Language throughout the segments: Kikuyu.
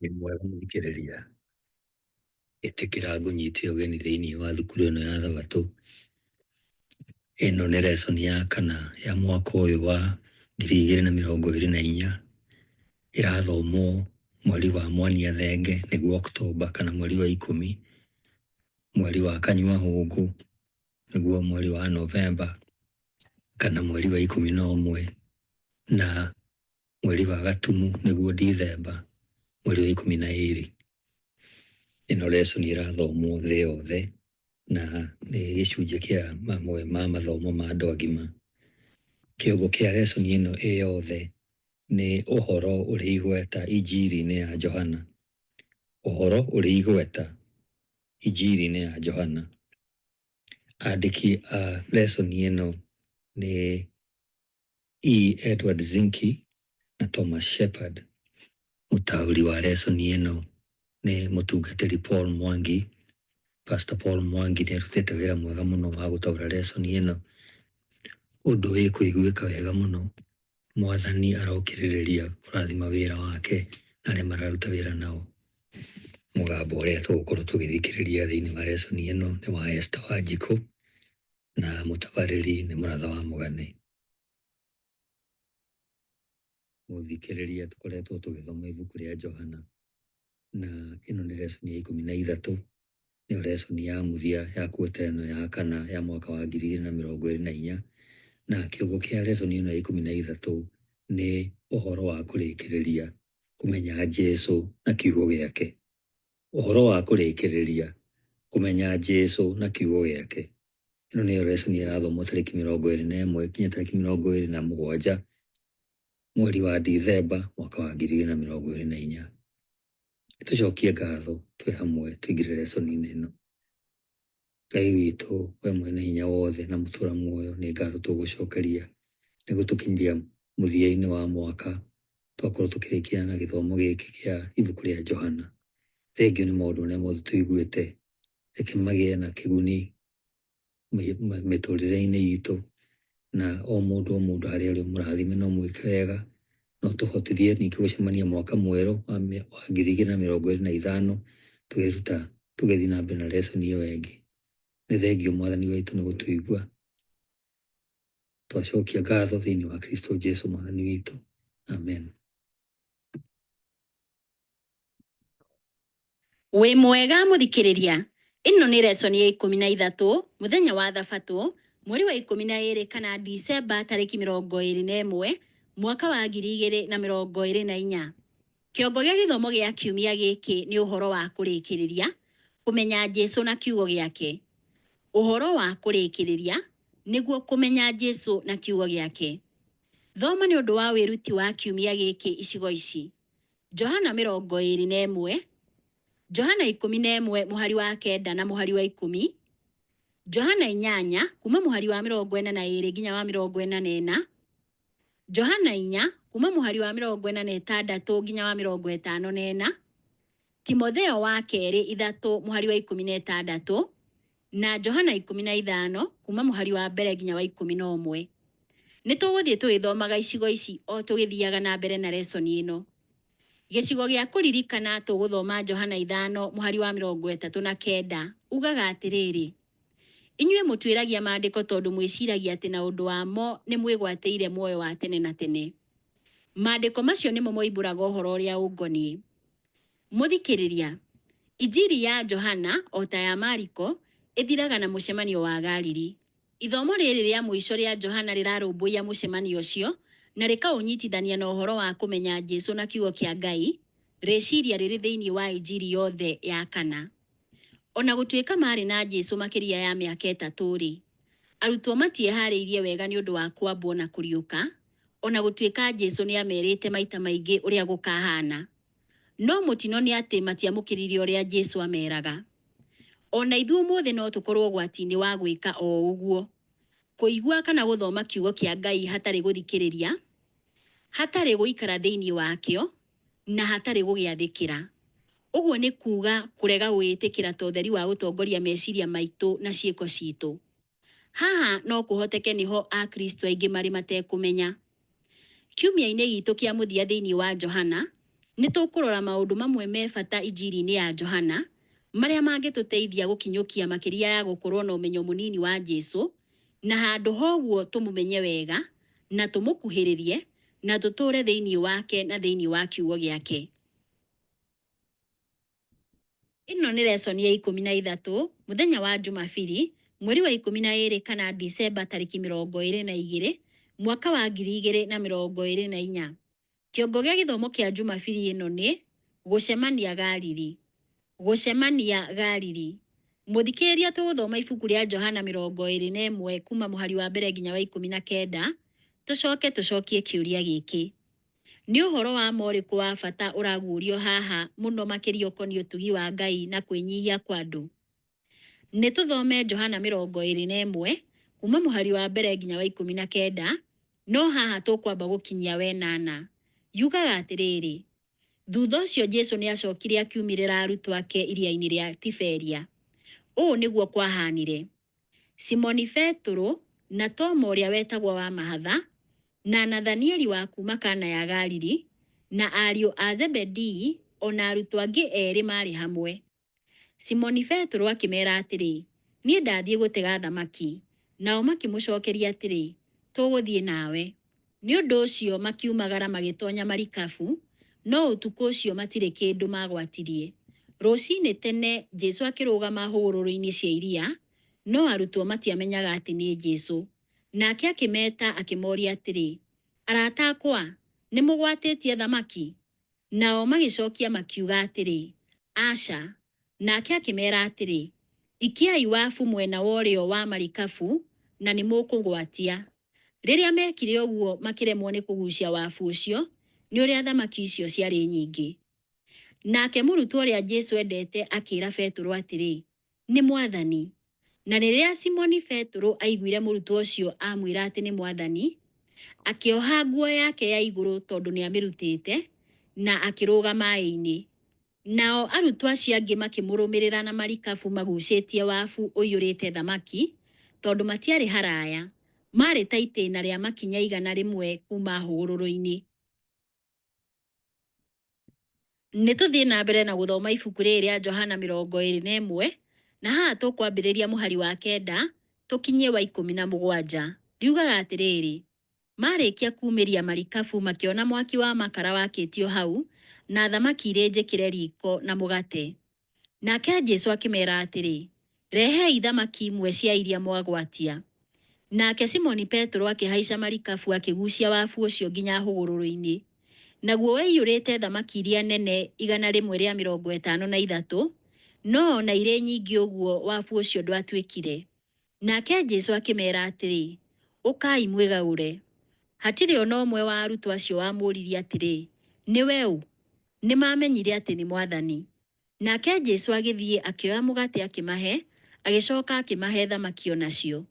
Wĩ mwega mũthikĩrĩria, ĩtĩkĩra ngũnyite ũgeni thĩinĩ wa thukuru ĩno ya Thabatũ. Ĩno nĩ lesson ya kana ya mwaka ũyũ wa 2024, ĩrathomwo mweri wa Mwania Thenge nĩguo October kana mweri wa ikũmi, mweri wa Kanyua Hũngũ nĩguo mweri wa November kana mweri wa 11 na mweri wa Gatumu nĩguo Dithemba mweri wa 12. Ĩno lesson ĩrathomwo thĩ yothe na nĩ gĩcunjĩ kĩa mamwe ma mathomo ma andũ agima. Kĩongo kĩa lesson ĩno ĩ yothe nĩ ũhoro ũrĩ igweta injiri-inĩ ya Johana. Ũhoro ũrĩ igweta injiri-inĩ ya Johana. Andĩki a lesson ĩno nĩ E. Edward Zinke na Thomas Shepard. Mũtaũri wa lesson ĩno nĩ mũtungatĩri Paul Mwangi. Pastor Paul Mwangi nĩ arutĩte wĩra mwega mũno wa gũtaũra lesson ĩno ũndũ ĩkũiguĩka wega mũno. Mwathani arokĩrĩrĩria kũrathima wĩra wake na arĩa mararuta wĩra nao. Mũgambo ũrĩa tũgũkorwo tũgĩthikĩrĩria thĩinĩ wa lesson ĩno nĩ wa Esther Wanjikũ na mũtabarĩri nĩ Mũratha wa Mũgane. Mũthikĩrĩria tũkoretwo tũgĩthoma ibuku rĩa Johana na ĩno nĩ lesson ya 13, nĩyo lesson ya mũthia ya quarter ĩno ya kana ya mwaka wa 2024, na kĩongo kĩa lesson ĩno ya 13 nĩ ũhoro wa kũrĩkĩrĩria kũmenya Jesu na kiugo gĩake. Ũhoro wa kũrĩkĩrĩria kũmenya Jesu na kiugo gĩake. Ĩno nĩyo lesson ĩrathomwo tarĩki 21 nginya tarĩki 27 mweri wa Dithemba mwaka wa 2024. Nĩtũcokie ngatho twĩ hamwe tũingĩre lesson-inĩ ĩno. Ngai witũ we mwene hinya wothe na mũtũra muoyo nĩ ngatho tũgũcokeria nĩ gũtũkinyia mũthia-inĩ wa mwaka twakorwo tũkĩrĩkia na gĩthomo gĩkĩ kĩa ibuku rĩa Johana. Thengiũ nĩ maũndũ marĩa mothe tũiguĩte, reke magĩe na kĩguni mĩtũrĩre-inĩ itũ na o mũndũ o mũndũ harĩa arĩ ũmũrathime na ũmwĩke wega na ũtũhotithie ningĩ gũcemania mwaka mwerũ wa 2025 tũkĩruta tũgĩthiĩ na mbere na lesson ĩyo ĩngĩ. Nĩ thengiũ Mwathani witũ nĩ gũtũigua. Twacokia ngatho thĩinĩ wa Kristo Jesu Mwathani witũ. Amen. Wĩ mwega mũthikĩrĩria, ĩno nĩ lesson ya 13 mũthenya wa thabatũ mweri wa 12 kana Dicemba tarĩki 21 mwaka wa 2024. Kĩongo gĩa gĩthomo gĩa kiumia gĩkĩ nĩ ũhoro wa kũrĩkĩrĩria kũmenya Jesu na kiugo gĩake. Ũhoro wa kũrĩkĩrĩria nĩguo kũmenya Jesu na kiugo gĩake. Thoma nĩ ũndũ wa wĩruti wa kiumia gĩkĩ icigo ici: Johana 21, Johana 11 mũhari wa 9 na mũhari wa 10, Johana 8 kuma mũhari wa 42 nginya wa 44, Johana 4 kuma mũhari wa 46 nginya wa 54, Timotheo wa kerĩ 3 mũhari wa 16, na Johana 15 kuma mũhari wa mbere nginya wa 11. Nĩ tũgũthiĩ tũgĩthomaga icigo ici o tũgĩthiaga na mbere na lesson ĩno. Gĩcigo gĩa kũririkana tũgũthoma Johana 5 mũhari wa 39 ugaga atĩrĩrĩ, Inyuĩ mũtuĩragia maandĩko tondũ mwĩciragia atĩ na ũndũ wamo nĩ mwĩgwatĩire muoyo wa tene na tene. Maandĩko macio nĩmo moimbũraga ũhoro ũrĩa ũngoniĩ. Mũthikĩrĩria, Injiri ya Johana o ta ya Mariko ĩthiraga na mũcemanio wa Galili. Ithomo rĩrĩ rĩa mũico rĩa Johana rĩrarũmbũiya mũcemanio ũcio na rĩkaũnyitithania na ũhoro wa kũmenya Jesu na Kiugo kĩa Ngai, rĩciria rĩrĩ thĩinĩ wa Injiri yothe ya kana. O na gũtuĩka maarĩ na Jesu makĩria ya mĩaka ĩtatũ-rĩ, arutwo matiehaarĩirie wega nĩ ũndũ wa kwambwo na kũriũka, o na gũtuĩka Jesu nĩ aamerĩte maita maingĩ ũrĩa gũkahaana. No mũtino nĩ atĩ matiamũkĩrire ũrĩa Jesu ameeraga. O na ithuĩ ũmũthĩ no tũkorũo ũgwati-inĩ wa gwĩka o ũguo. Kũigua kana gũthoma Kiugo kĩa Ngai hatarĩ gũthikĩrĩria, hatarĩ gũikara thĩinĩ wakĩo, na hatarĩ gũgĩathĩkĩra. Ũguo nĩ kuuga kũrega gũgĩtĩkĩra ta ũtheri wa gũtongoria meciria maitũ na ciĩko citũ. Haha no kũhoteke nĩho Akristo aingĩ marĩ matekũmenya. Kiumia-inĩ gitũ kĩa mũthia thĩinĩ wa Johana, Nĩ tũkũrora maũndũ mamwe me bata Injiri-inĩ ya Johana marĩa mangĩtũteithia gũkinyũkia makĩria ya gũkorũo na ũmenyo mũnini wa Jesu, na handũ ha ũguo tũmũmenye wega na tũmũkuhĩrĩrie na tũtũũre thĩinĩ wake na thĩinĩ wa kiugo gĩake. Ĩno nĩ lesson ya 13, mũthenya wa Jumabiri, mweri wa 12 kana Dicemba tarĩki 22, mwaka wa 2024. Kĩongo gĩa gĩthomo kĩa Jumabiri ĩno nĩ Gũcemania Galili. Gũcemania Galili. Mũthikĩrĩria tũgũthoma ibuku rĩa Johana 21 kuma mũhari wa mbere nginya wa 19, tũcoke tũcokie kĩũria gĩkĩ. Nĩ ũhoro wa ma ũrĩkũ wa bata ũraguũrio haha mũno makĩria ũkoniĩ ũtugi wa Ngai na kwĩnyihia kwa andũ? Nĩ tũthome Johana 21 kuma mũhari wa mbere nginya wa 19, no haha tũkwamba gũkinyia wenana. Yugaga atĩrĩrĩ, thutha ũcio Jesu nĩ acokire akiumĩrĩra arutwo ake iria-inĩ rĩa Tiberia. Ũũ nĩguo kwahanire. Simoni Betũrũ na Toma ũrĩa wetagwo wa mahatha, na Nathanieli wa kuuma Kana ya Galili, na ariũ a Zebedii, o na arutwo angĩ erĩ maarĩ hamwe. Simoni Betũrũ akĩmeera atĩrĩ, Niĩ ndathiĩ gũtega thamaki. Nao makĩmũcokeria atĩrĩ, Tũgũthiĩ nawe. Nĩ ũndũ ũcio makiumagara magĩtonya marikabu, no ũtukũ ũcio matirĩ kĩndũ maagwatirie. Rũcinĩ tene, Jesu akĩrũgama hũgũrũrũ-inĩ cia iria, no arutwo matiamenyaga atĩ nĩ Jesu. Nake akĩmeeta akĩmoria atĩrĩ, Arata akwa, nĩ mũgwatĩtie thamaki? Nao magĩcokia makiuga atĩrĩ, Aca. Nake akĩmeera atĩrĩ, Ikiai wabu mwena wa ũrĩo wa marikabu, na nĩ mũkũgwatia. Rĩrĩa meekire ũguo makĩremwo nĩ kũgucia wabu ũcio nĩ ũrĩa thamaki icio ciarĩ nyingĩ. Nake mũrutwo ũrĩa Jesu endete akĩĩra Betũrũ atĩrĩ, Nĩ Mwathani! Na rĩrĩa Simoni Betũrũ aiguire mũrutwo ũcio amwĩra atĩ nĩ Mwathani, akĩoha nguo yake ya igũrũ tondũ nĩamĩrutĩte, na akĩrũga maĩ-inĩ. Nao arutwo acio angĩ makĩmũrũmĩrĩra na marikabu magucĩtie wabu ũiyũrĩte thamaki, tondũ matiarĩ haraya, maarĩ ta itĩna rĩa makinya 100 kuuma hũgũrũrũ-inĩ. Nĩ tũthiĩ na mbere na gũthoma ibuku rĩrĩ rĩa Johana 21, na haha tũkwambĩrĩria mũhari wa 9 tũkinyie wa 17. Riugaga atĩrĩrĩ, Marĩkia kuumĩria marikabu makĩona mwaki wa makara wakĩtio hau, na thamaki irĩ njĩkĩre riiko na mũgate. Nake Jesu akĩmeera atĩrĩ, Rehei thamaki imwe cia iria mwagwatia. Nake Simoni Petero akĩhaica marikabu akĩgucia wabu ũcio nginya hũgũrũrũ-inĩ. Naguo waiyũrĩte thamaki iria nene 153, no o na irĩ nyingĩ ũguo wabu ũcio ndwatuĩkire. Nake Jesu akĩmeera atĩrĩ, Ũkai mwĩgaũre. Hatirĩ o na ũmwe wa arutwo acio wamũũririe atĩrĩ, Nĩwe ũ? Nĩmaamenyire atĩ nĩ Mwathani. Nake Jesu agĩthiĩ akĩoya mũgate akĩmahe, agĩcoka akĩmahe thamaki o nacio.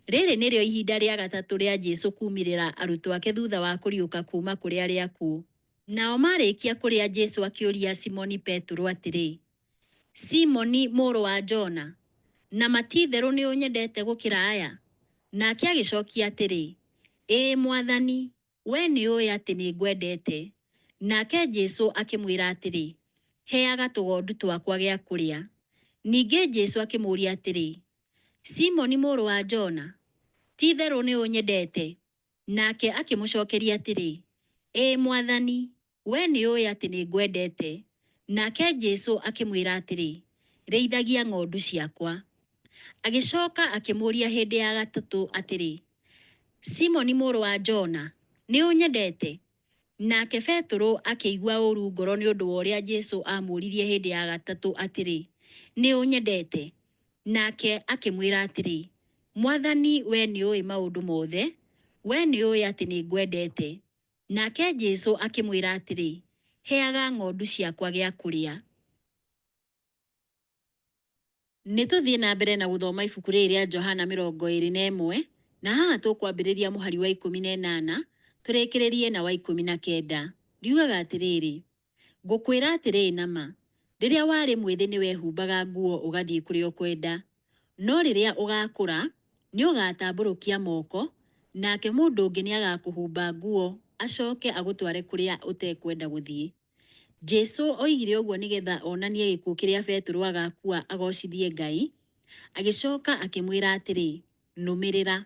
Rĩrĩ nĩrĩo ihinda rĩa gatatũ rĩa Jesu kuumĩrĩra arutwo ake thutha wa kũriũka kuuma kũrĩ arĩa akuũ. Nao maarĩkia kũrĩa Jesu akĩũria Simoni Petero atĩrĩ, Simoni mũrũ wa Jona, na ma ti-itherũ nĩũnyendete gũkĩra aya? Nake agĩcokia atĩrĩ, Ĩĩ, Mwathani, wee nĩũũĩ atĩ nĩngwendete. Nake Jesu akĩmwĩra atĩrĩ, Heaga tũgondu twakwa gĩa kũrĩa. Ningĩ Jesu akĩmũũria atĩrĩ, Simoni mũrũ wa Jona, ti-itherũ nĩũnyendete? Nake akĩmũcokeria atĩrĩ, Ĩĩ, Mwathani, wee nĩũũĩ atĩ nĩngwendete. Nake Jesu akĩmwĩra atĩrĩ, Rĩithagia ng'ondu ciakwa. Agĩcoka akĩmũũria hĩndĩ ya gatatũ atĩrĩ, Simoni mũrũ wa Jona, nĩũnyendete? Nake Betũrũ akĩigua ũũru ngoro nĩ ũndũ wa ũrĩa Jesu aamũũririe hĩndĩ ya gatatũ atĩrĩ, Nĩũnyendete? Nake akĩmwĩra atĩrĩ, Mwathani, wee nĩũĩ maũndũ mothe, wee nĩũĩ atĩ nĩngwendete. Nake Jesu akĩmwĩra atĩrĩ, Heaga ng'ondu ciakwa gĩa kũrĩa. Nĩ tũthiĩ na mbere na gũthoma ibuku rĩrĩ rĩa Johana 21, na haha tũkwambĩrĩria mũhari wa 18 tũrĩkĩrĩrie na wa 19. Riugaga atĩrĩrĩ, Ngũkwĩra atĩrĩ na ma, rĩrĩa warĩ mwĩthĩ nĩwehumbaga nguo ũgathiĩ kũrĩa ũkwenda, no rĩrĩa ũgaakũra, nĩũgatambũrũkia moko, nake mũndũ ũngĩ nĩagakũhumba nguo, acoke agũtware kũrĩa ũtekwenda gũthiĩ. Jesu oigire ũguo nĩgetha onanie gĩkuũ kĩrĩa Petero agakua agocithie Ngai. Agĩcoka akĩmwĩra atĩrĩ, Nũmĩrĩra.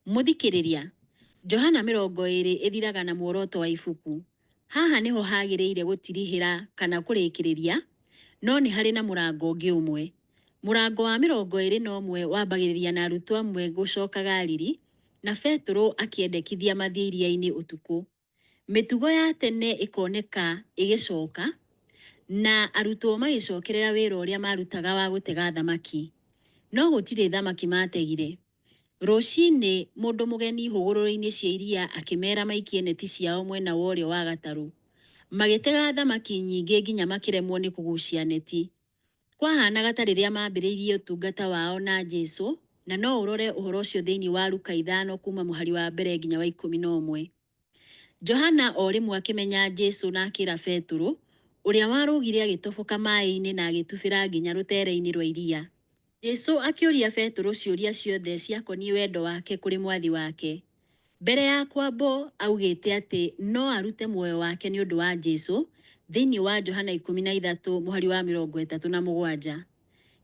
Mũthikĩrĩria, Johana 20 ĩthiraga na muoroto wa ibuku. Haha nĩho hagĩrĩire gũtirihĩra kana kũrĩkĩrĩria, no nĩ harĩ na mũrango ũngĩ ũmwe. Mũrango wa 21 wambagĩrĩria na arutwo amwe gũcoka Galili, na Petero akĩendekithia mathiĩ iria-inĩ ũtukũ. Mĩtugo ya tene ĩkoneka ĩgĩcoka, na arutwo magĩcokerera wĩra ũrĩa maarutaga wa gũtega thamaki. No gũtirĩ thamaki maategire. Rũcinĩ, mũndũ mũgeni hũgũrũrũ-inĩ cia iria akĩmeera maikie neti ciao mwena wa ũrĩo wa gatarũ. Magĩtega thamaki nyingĩ nginya makĩremwo nĩ kũgucia neti. Kwahanaga ta rĩrĩa maambĩrĩirie ũtungata wao na Jesu, na no ũrore ũhoro ũcio thĩinĩ wa Luka 5 kuuma mũhari wa mbere nginya wa 11. Johana o rĩmwe akĩmenya Jesu na akĩra Petero, ũrĩa warũgire agĩtoboka maĩ-inĩ na agĩtubĩra nginya rũteere-inĩ rwa iria. Jesu akĩũria Petero ciũria ciothe ciakoniĩ wendo wake kũrĩ Mwathi wake. Mbere ya kwambwo augĩte atĩ no arute muoyo wake nĩ ũndũ wa Jesu, thĩinĩ wa Johana 13 mũhari wa 37.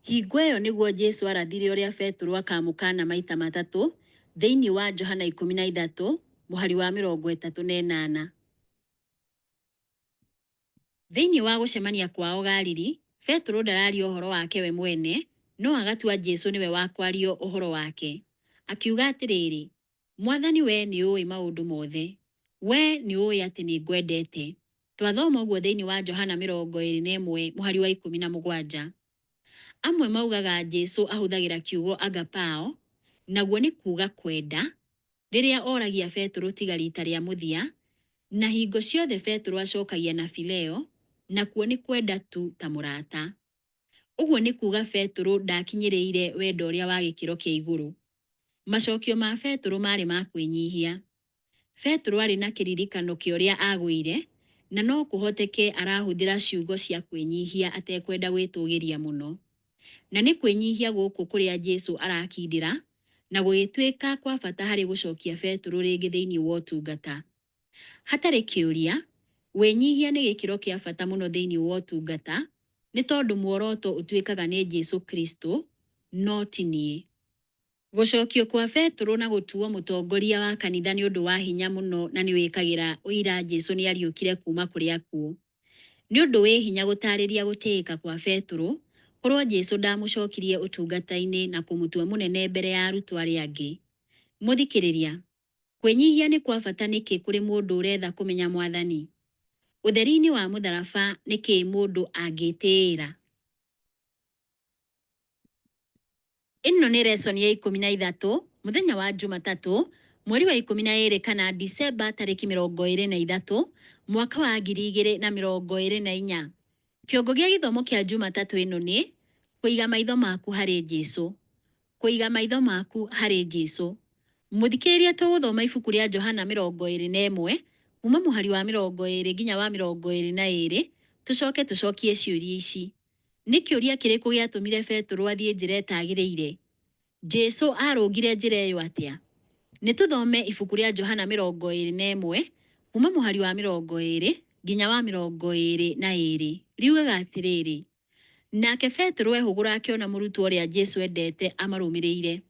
Hingo ĩyo nĩguo Jesu arathire ũrĩa Petero akamũkaana maita matatũ, thĩinĩ wa Johana 13 mũhari wa 38. Thĩinĩ wa gũcemania kwao Galili, Petero ndararia ũhoro wake we mwene, no agatua Jesu nĩwe wa kwario ũhoro wake. Akiuga atĩrĩrĩ, Mwathani wee nĩũĩ maũndũ mothe, wee nĩũĩ atĩ nĩngwendete. Twathoma ũguo thĩinĩ wa Johana 21 mũhari wa 17. Amwe maugaga Jesu ahũthagĩra kiugo agapao, naguo nĩ kuuga kwenda, rĩrĩa oragia Petero tiga riita rĩa mũthia, na hingo ciothe Petero acokagia na phileo, nakuo nĩ kwenda tu ta mũrata. Ũguo nĩ kuuga Petero ndakinyĩrĩire wendo ũrĩa wa gĩkĩro kĩa igũrũ. Macokio ma Petero maarĩ ma kwĩnyihia. Petero arĩ na kĩririkano kĩa ũrĩa aagũire, na no kũhoteke arahũthĩra ciugo cia kwĩnyihia atekwenda gwĩtũgĩria mũno. Na nĩ kwĩnyihia gũkũ kũrĩa Jesu arakindĩra, na gũgĩtuĩka kwa bata harĩ gũcokia Petero rĩngĩ thĩinĩ wa ũtungata. Hatarĩ kĩũria, wĩnyihia nĩ gĩkĩro kĩa bata mũno thĩinĩ wa ũtungata, nĩ tondũ muoroto ũtuĩkaga nĩ Jesu Kristo, no ti niĩ. Gũcokio kwa Petero na gũtuo mũtongoria wa kanitha nĩ ũndũ wa hinya mũno na nĩ wĩkagĩra ũira Jesu nĩ ariũkire kuuma kũrĩ akuũ. Nĩ ũndũ wĩ hinya gũtaarĩria gũtĩĩka kwa Petero, korũo Jesu ndamũcokirie ũtungata-inĩ na kũmũtua mũnene mbere ya arutwo arĩa angĩ. Mũthikĩrĩria, kwĩnyihia nĩ kwa bata nĩkĩ kũrĩ mũndũ ũretha kũmenya Mwathani? Ũtheri-inĩ wa mũtharaba nĩ kĩĩ mũndũ angĩtĩĩra? Ĩno nĩ lesson ya 13, mũthenya wa Jumatatũ, mweri wa 12 kana Dicemba tarĩki 23, mwaka wa 2024. Kĩongo gĩa gĩthomo kĩa Jumatatũ ĩno nĩ, Kũiga maitho maku harĩ Jesu. Kũiga maitho maku harĩ Jesu. Mũthikĩrĩria tũgũthoma ibuku rĩa Johana 21, kuma mũhari wa 20 nginya wa 22, tũcoke tũcokie ciũria ici. Nĩ kĩũria kĩrĩkũ gĩatũmire Petero athiĩ njĩra ĩtagĩrĩire? Jesu aarũngire njĩra ĩyo atĩa? Nĩ tũthome ibuku rĩa Johana 21, kuma mũhari wa 20 nginya wa 22. Riugaga atĩrĩrĩ, Nake Petero ehũgũra akĩona mũrutwo ũrĩa Jesu endete amarũmĩrĩire.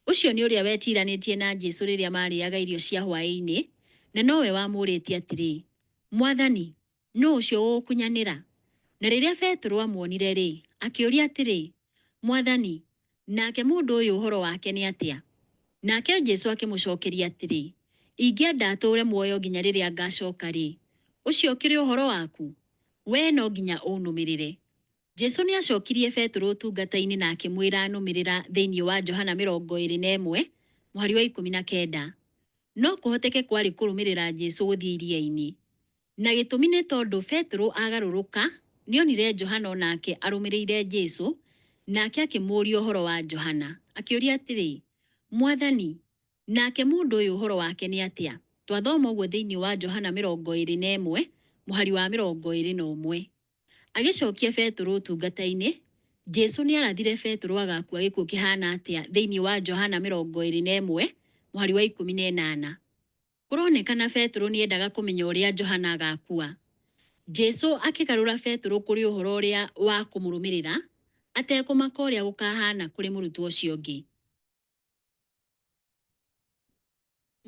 Ũcio nĩ ũrĩa wetiranĩtie na Jesu rĩrĩa maarĩaga irio cia hwaĩ-inĩ, na nowe wamũũrĩtie atĩrĩ, Mwathani, nũ ũcio ũgũkunyanĩra? Na rĩrĩa Petero aamuonire-rĩ, akĩũria atĩrĩ, Mwathani, nake mũndũ ũyũ ũhoro wake nĩ atĩa? Nake Jesu akĩmũcokeria atĩrĩ, Ingĩenda atũũre muoyo nginya rĩrĩa ngacoka-rĩ, ũcio ũkĩrĩ ũhoro waku? Wee no nginya ũnũmĩrĩre. Jesu nĩ aacokirie Petero ũtungata-inĩ na akĩmwĩra nũmĩrĩra thĩinĩ wa Johana 21, mũhari wa 19. No kũhoteke kwarĩ kũrũmĩrĩra Jesu gũthiĩ iria-inĩ. Na gĩtũmi nĩ tondũ Petero agarũrũka, nĩonire Johana o nake arũmĩrĩire Jesu, nake akĩmũũria ũhoro wa Johana. Akĩũria atĩrĩ, Mwathani, nake mũndũ ũyũ ũhoro wake nĩ atĩa? Twathoma ũguo thĩinĩ wa Johana 21, mũhari wa 21. Agĩcokia Petero ũtungata-inĩ, Jesu nĩ arathire Petero agakua gĩkuũ kĩhaana atĩa thĩinĩ wa Johana 21, mũhari wa 18. Kũronekana Petero nĩ endaga kũmenya ũrĩa Johana agakua. Jesu akĩgarũra Betũrũ kũrĩ ũhoro ũrĩa wa kũmũrũmĩrĩra, atekũmaka ũrĩa gũkahana kũrĩ mũrutwo ũcio ũngĩ.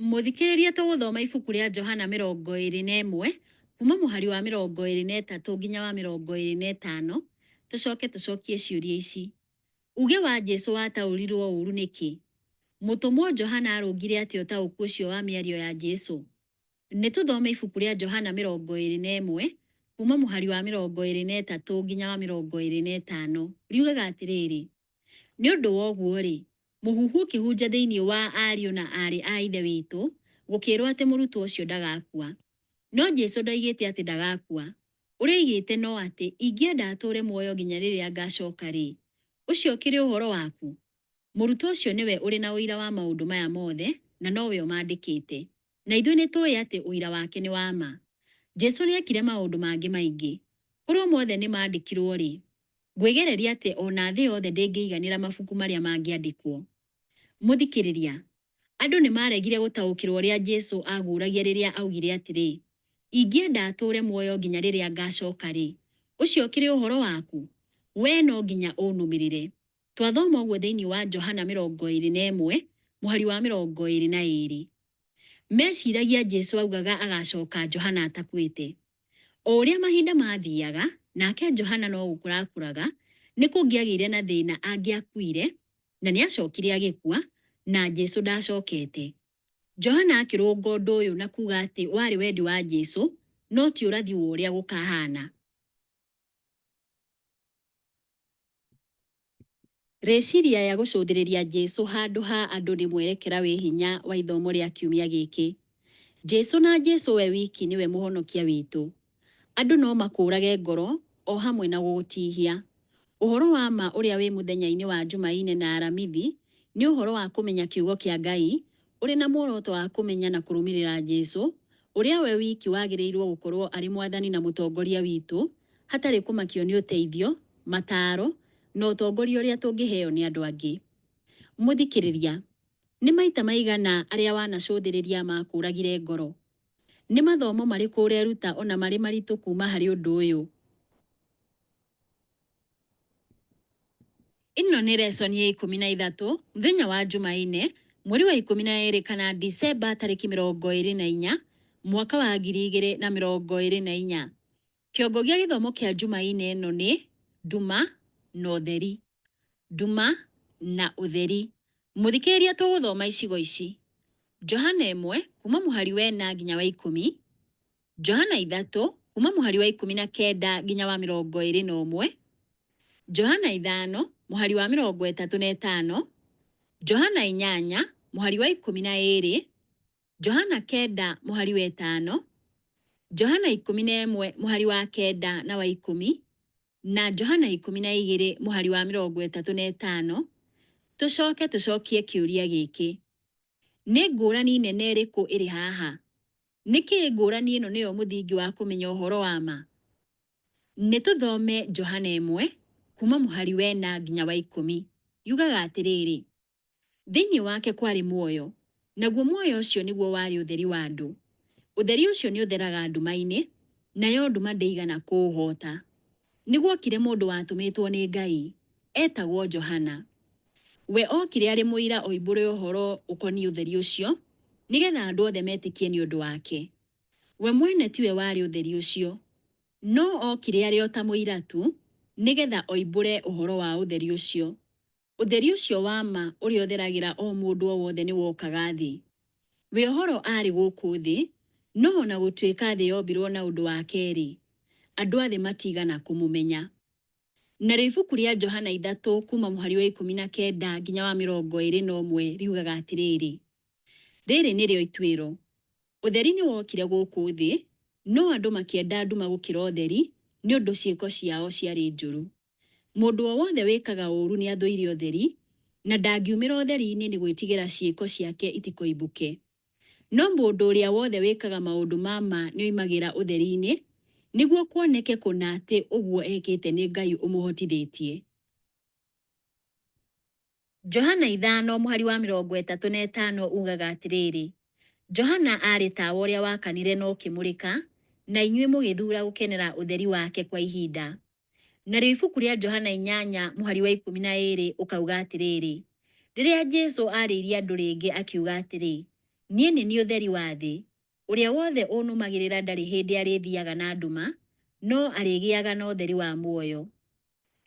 Mũthikĩrĩria tũgũthoma ibuku rĩa Johana 21 kuma mũhari wa 23 nginya wa 25, tũcoke tũcokie ciũria ici. Uge wa Jesu wataũrirwo ũũru nĩkĩ? Mũtũmwo Johana arũngire atĩa ũtaũku ũcio wa mĩario ya Jesu? Nĩ tũthome ibuku rĩa Johana 21 kuma mũhari wa 23 nginya wa 25. Riugaga atĩrĩrĩ, nĩ ũndũ wa ũguo-rĩ, mũhuhu ũkĩhunja thĩinĩ wa ariũ na aarĩ a Ithe witũ, gũkĩĩrwo atĩ mũrutwo ũcio ndagakua. No Jesu ndoigĩte atĩ ndagakua. Ũrĩa oigĩte no atĩ, ingĩenda atũũre muoyo nginya rĩrĩa ngacoka-rĩ, ũcio ũkĩrĩ ũhoro waku? Mũrutwo ũcio nĩwe ũrĩ na ũira wa maũndũ maya mothe, na nowe ũmaandĩkĩte. Na ithuĩ nĩ tũĩ atĩ ũira wake nĩ wa ma. Jesu nĩ eekire maũndũ mangĩ maingĩ. Korũo mothe nĩ maandĩkirũo-rĩ, ngwĩgereria atĩ o na thĩ yothe ndĩngĩiganĩra mabuku marĩa mangĩandĩkwo. Mũthikĩrĩria, andũ nĩ maaregire gũtaũkĩrũo ũrĩa Jesu aaguũragia rĩrĩa aaugire atĩrĩ, Ingĩenda atũũre muoyo nginya rĩrĩa ngaacoka-rĩ, ũcio ũkĩrĩ ũhoro waku? Wee no nginya ũnũmĩrĩre. Twathoma ũguo thĩinĩ wa Johana 21 mũhari wa 22. Meeciragia Jesu aaugaga agaacoka Johana atakuĩte. O ũrĩa mahinda maathiaga, nake Johana no gũkũra aakũraga, nĩ kũngĩagĩire na thĩna angĩakuire, na nĩ aacokire agĩkua, na Jesu ndaacokete. Johana akĩrũnga ũndũ ũyũ na kuuga atĩ warĩ wendi wa Jesu, no ti ũrathi wa ũrĩa gũkahaana. Rĩciria rĩa gũcũthĩrĩria Jesu handũ ha andũ nĩ mwerekera wĩ hinya wa ithomo rĩa kiumia gĩkĩ. Jesu na Jesu we wiki nĩwe mũhonokia witũ. Andũ no makũũrage ngoro o hamwe na gũgũtihia. Ũhoro wa ma ũrĩa wĩ mũthenya-inĩ wa Njumaine na Aramithi nĩ ũhoro wa kũmenya kiugo kĩa Ngai ũrĩ na muoroto wa kũmenya na kũrũmĩrĩra Jesu, ũrĩa we wiki wagĩrĩirũo gũkorũo arĩ Mwathani na Mũtongoria witũ, hatarĩ kũmakio nĩ ũteithio, mataaro, na ũtongoria ũrĩa tũngĩheo nĩ andũ angĩ. Mũthikĩrĩria, nĩ maita maigana arĩa wanacũthĩrĩria makũũragire ngoro? Nĩ mathomo marĩkũ ũreruta o na marĩ maritũ kuuma harĩ ũndũ ũyũ? Ĩno nĩ lesson ya 13, mũthenya wa Njumaine, mweri wa 12 kana Dicemba tarĩki 24, mwaka wa 2024. Kĩongo gĩa gĩthomo kĩa Njumaine ĩno nĩ nduma na ũtheri. Nduma na ũtheri. Mũthikĩrĩria tũgũthoma icigo ici. Johana 1 kuma mũhari wa 4 nginya wa 10, Johana 3 kuma mũhari wa 19 nginya wa 21, Johana 5 mũhari wa 35, Johana 8 mũhari wa 12, Johana 9 mũhari wa 5, Johana 11 mũhari wa 9 na wa 10, na Johana 12 mũhari wa 35. Tũcoke tũcokie kĩũria gĩkĩ. Nĩ ngũrani nene ĩrĩkũ ĩrĩ haha? Nĩkĩ ngũrani ĩno nĩyo mũthingi wa kũmenya ũhoro wa ma? Nĩ tũthome Johana 1 kuma mũhari wa 4 nginya wa 10. Yugaga atĩrĩrĩ, Thĩinĩ wake kwarĩ muoyo, naguo muoyo ũcio nĩguo warĩ ũtheri wa andũ. Ũtheri ũcio nĩũtheraga nduma-inĩ, nayo nduma ndĩigana kũũhoota. Nĩgwokire mũndũ watũmĩtwo nĩ Ngai, eetagwo Johana. We okire arĩ mũira oimbũre ũhoro ũkoniĩ ũtheri ũcio, nĩ getha andũ othe metĩkie nĩ ũndũ wake. We mwene tiwe warĩ ũtheri ũcio, no okire arĩ o ta mũira tu, nĩ getha oimbũre ũhoro wa ũtheri ũcio. Ũtheri ũcio wa ma ũrĩa ũtheragĩra o mũndũ o wothe nĩwokaga thĩ. We Ũhoro aarĩ gũkũ thĩ, no o na gũtuĩka thĩ yombirwo na ũndũ wake-rĩ, andũ a thĩ matiigana kũmũmenya. Narĩo ibuku rĩa Johana 3 kuuma mũhari wa 19 nginya wa 21 riugaga atĩrĩrĩ, Rĩrĩ nĩrĩo ituĩro, Ũtheri nĩwokire gũkũ thĩ, no andũ makĩenda nduma gũkĩra ũtheri, nĩ ũndũ ciĩko ciao ciarĩ njũru. Mũndũ o wothe wĩkaga ũũru nĩathũire ũtheri, na ndangiumĩra ũtheri-inĩ nĩ gwĩtigĩra ciĩko ciake itikoimbũke. No mũndũ ũrĩa wothe wĩkaga maũndũ ma ma nĩoimagĩra ũtheri-inĩ, nĩguo kuoneke kũna atĩ ũguo ekĩte nĩ Ngai ũmũhotithĩtie. Johana 5 mũhari wa 35 ugaga atĩrĩrĩ, Johana aarĩ tawa ũrĩa wakanire na ũkĩmũrĩka, na inyuĩ mũgĩthuura gũkenera ũtheri wake kwa ihinda. Narĩo ibuku rĩa Johana inyanya mũhari wa 12 ũkauga atĩrĩrĩ, Rĩrĩa Jesu aarĩirie andũ rĩngĩ akiuga atĩrĩ, Niĩ nĩ niĩ ũtheri wa thĩ. Ũrĩa wothe ũnũmagĩrĩra ndarĩ hĩndĩ arĩthiaga na nduma, no arĩgĩaga na ũtheri wa muoyo.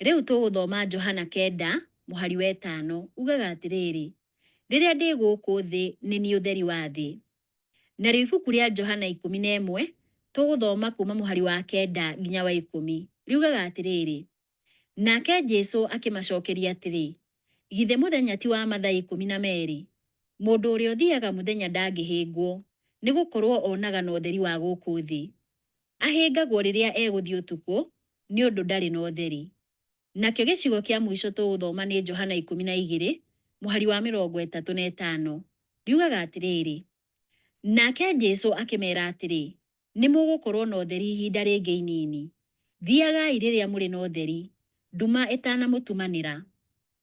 Rĩu tũgũthoma Johana 9 mũhari wa 5 ugaga atĩrĩrĩ, Rĩrĩa ndĩ gũkũ thĩ nĩ niĩ ũtheri wa thĩ. Narĩo ibuku rĩa Johana 11 tũgũthoma kuma mũhari wa 9 nginya wa 10 riugaga atĩrĩrĩ, Nake Jesu akĩmacokeria atĩrĩ, Githĩ mũthenya ti wa mathaa 12? Mũndũ ũrĩa ũthiaga mũthenya ndangĩhĩngwo, nĩ gũkorũo onaga na ũtheri wa gũkũ thĩ. Ahĩngagwo rĩrĩa egũthiĩ ũtukũ, nĩ ũndũ ndarĩ na ũtheri. Nakĩo gĩcigo kĩa mũico tũgũthoma nĩ Johana 12 mũhari wa 35 riugaga atĩrĩrĩ, Nake Jesu akĩmera atĩrĩ, Nĩ mũgũkorũo na ũtheri ihinda rĩngĩ inini. Thiagai rĩrĩa mũrĩ na ũtheri, nduma ĩtanamũtumanĩra.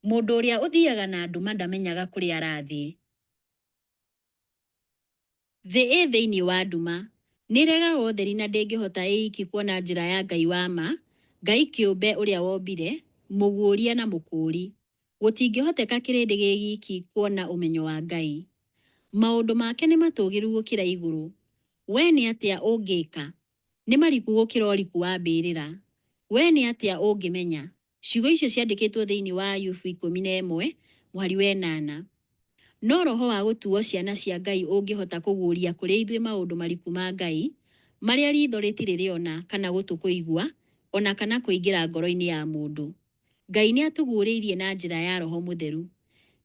Mũndũ ũrĩa ũthiaga na nduma ndamenyaga kũrĩa arathiĩ. Thĩ ĩ thĩinĩ wa nduma. Nĩĩregaga ũtheri na ndĩngĩhota ĩiki kuona njĩra ya Ngai wa ma, Ngai kĩũmbe ũrĩa wombire, mũguũria na mũkũũri. Gũtingĩhoteka kĩrĩndĩ gĩ giki kuona ũmenyo wa Ngai. Maũndũ make nĩ matũũgĩru gũkĩra igũrũ. Wee nĩ atĩa ũngĩka? Nĩ mariku gũkĩra ũriku wa mbĩrĩra. Wee nĩ atĩa ũngĩmenya? Ciugo icio ciandĩkĩtwo thĩinĩ wa Ayubu 11 mũhari wa 8. No roho wa gũtuo ciana cia Ngai ũngĩhota kũguũria kũrĩ ithuĩ maũndũ mariku ma Ngai, marĩa riitho rĩtirĩ rĩona kana gũtũ kũigua, o na kana kũingĩra ngoro-inĩ ya mũndũ. Ngai nĩ atũguũrĩirie na njĩra ya Roho Mũtheru.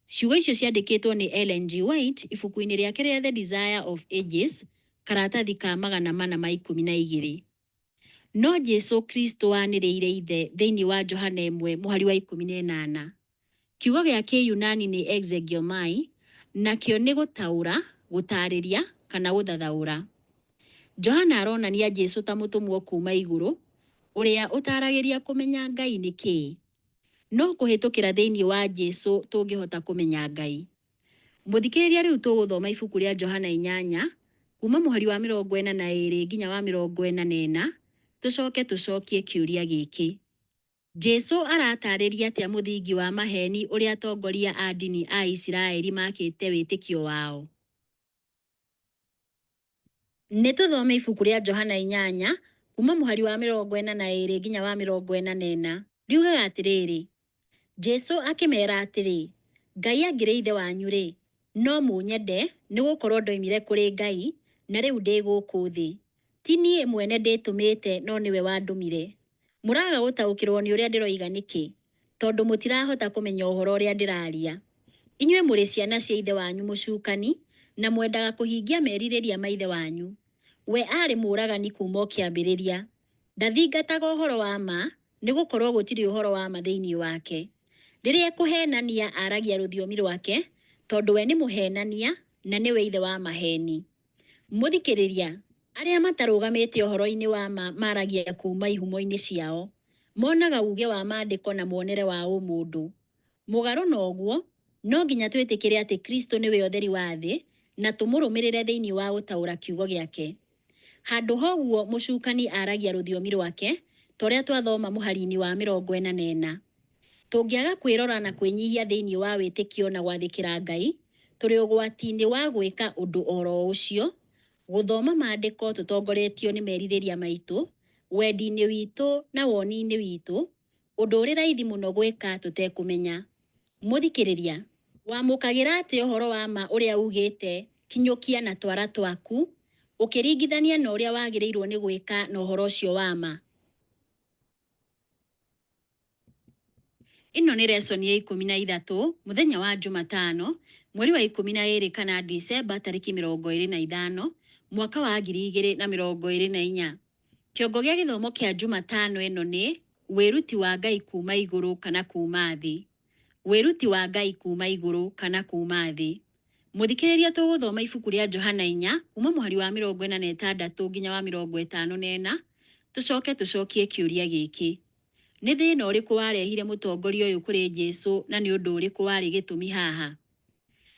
Ciugo icio ciandĩkĩtwo nĩ Ellen G. White ibuku-inĩ rĩake rĩa The Desire of Ages, karatathi ka 412. No Jesu Kristo aanĩrĩire Ithe thĩinĩ wa Johana 1 mũhari wa 18. Kiugo gĩa Kĩyunani nĩ exegiomai, nakĩo nĩ gũtaũra, gũtaarĩria, kana gũthathaũra. Johana aronania Jesu ta mũtũmwo kuuma igũrũ, ũrĩa ũtaaragĩria kũmenya Ngai nĩ kĩĩ. No kũhĩtũkĩra thĩinĩ wa Jesu tũngĩhota kũmenya Ngai. Mũthikĩrĩria rĩu tũgũthoma ibuku rĩa Johana 8 kuma mũhari wa 42 nginya wa 44 tũcoke tũcokie kĩũria gĩkĩ. Jesu aratarĩria atĩa mũthingi wa maheeni ũrĩa atongoria a ndini a Isiraeli maakĩte wĩtĩkio wao? Nĩ tũthome ibuku rĩa Johana 8 kuma mũhari wa 42 nginya wa 44. Riugaga atĩrĩrĩ, Jesu akĩmera atĩrĩ, Ngai angĩrĩ ithe wanyu-rĩ, no mũnyende, nĩ gũkorũo ndoimire kũrĩ Ngai, na rĩu ndĩ gũkũ thĩ. Ti niĩ mwene ndĩtũmĩte no nĩwe wandũmire. Mũraga gũtaũkĩrũo nĩ ũrĩa ndĩroiga nĩkĩ? Tondũ mũtirahota kũmenya ũhoro ũrĩa ndĩraria. Inyuĩ mũrĩ ciana cia ithe wanyu mũcukani, na mwendaga kũhingia merirĩria ma ithe wanyu. We aarĩ mũũragani kuuma o kĩambĩrĩria. Ndathingataga ũhoro wa ma, nĩ gũkorũo gũtirĩ ũhoro wa ma thĩinĩ wake. Rĩrĩa ekũheenania aaragia rũthiomi rwake, tondũ we nĩ mũheenania na nĩwe ithe wa maheeni. Mũthikĩrĩria, arĩa matarũgamĩte ũhoro-inĩ wa ma maragia kuuma ihumo-inĩ ciao. Monaga uuge wa Maandĩko na muonere wa ũmũndũ. Mũgarũ na ũguo, no nginya twĩtĩkĩre atĩ Kristo nĩwe ũtheri wa thĩ na tũmũrũmĩrĩre thĩinĩ wa gũtaũra kiugo gĩake. Handũ ha ũguo mũcukani aragia rũthiomi rwake, ta ũrĩa twathoma mũhari-inĩ wa 44. Tũngĩaga kwĩrora na kwĩnyihia thĩinĩ wa wĩtĩkio na gwathĩkĩra Ngai, tũrĩ ũgwati-inĩ wa gwĩka ũndũ o ro ũcio, gũthoma Maandĩko tũtongoretio nĩ merirĩria maitũ, wendi-inĩ witũ na woni-inĩ witũ, ũndũ ũrĩ raithi mũno gwĩka tũtekũmenya. Mũthikĩrĩria, wamũkagĩra atĩa ũhoro wa ma ũrĩa ugĩte kinyũkia na twara twaku, ũkĩringithania na ũrĩa wagĩrĩirũo nĩ gwĩka na ũhoro ũcio wa ma? Ĩno nĩ lesson ya 13 mũthenya wa Jumatano mweri wa 12 kana Dicemba tarĩki 25 mwaka wa 2024. Kĩongo gĩa gĩthomo kĩa Jumatano ĩno nĩ wĩruti wa Ngai kuuma igũrũ kana kuuma thĩ. Wĩruti wa Ngai kuuma igũrũ kana kuuma thĩ. Mũthikĩrĩria tũgũthoma ibuku rĩa Johana 4 kuma mũhari wa 46 nginya wa 54 tũcoke tũcokie kĩũria gĩkĩ. Nĩ thĩna ũrĩkũ warehire mũtongoria ũyũ kũrĩ Jesu na nĩ ũndũ ũrĩkũ warĩ gĩtũmi haha?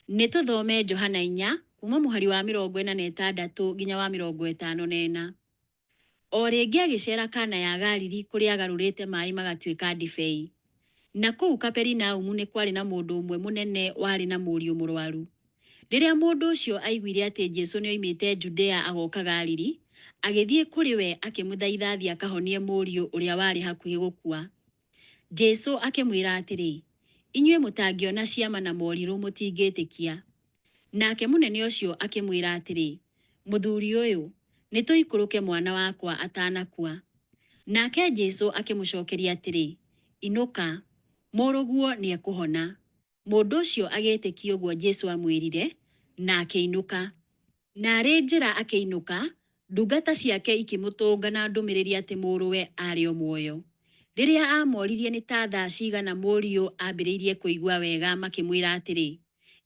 Nĩ tũthome Johana 4 kuma mũhari wa 46 nginya wa 54. O rĩngĩ agĩceera Kana ya Galili kũrĩa aagarũrĩte maĩ magatuĩka ndibei. Na kũu Kaperinaumu nĩ kwarĩ na mũndũ ũmwe mũnene warĩ na mũriũ mũrwaru. Rĩrĩa mũndũ ũcio aaiguire atĩ Jesu nĩ oimĩte Judea agoka Galili, agĩthiĩ kũrĩ we akĩmũthaitha athiĩ akahonie mũriũ ũrĩa warĩ hakuhĩ gũkua. Jesu akĩmwĩra atĩrĩ, Inyuĩ mũtangĩona ciama na morirũ mũtingĩtĩkia. Nake mũnene ũcio akĩmwĩra atĩrĩ, Mũthuri ũyũ, nĩ tũikũrũke mwana wakwa atanakua. Nake Jesu akĩmũcokeria atĩrĩ, Inũka, mũrũguo nĩ ekũhona. Mũndũ ũcio agĩĩtĩkia ũguo Jesu aamwĩrire, na akĩinũka. Na arĩ njĩra akĩinũka, ndungata ciake ikĩmũtũnga na ndũmĩrĩri atĩ mũrũwe aarĩ o muoyo. Rĩrĩa aamoririe nĩ ta thaa cigana mũriũ aambĩrĩirie kũigua wega, makĩmwĩra atĩrĩ,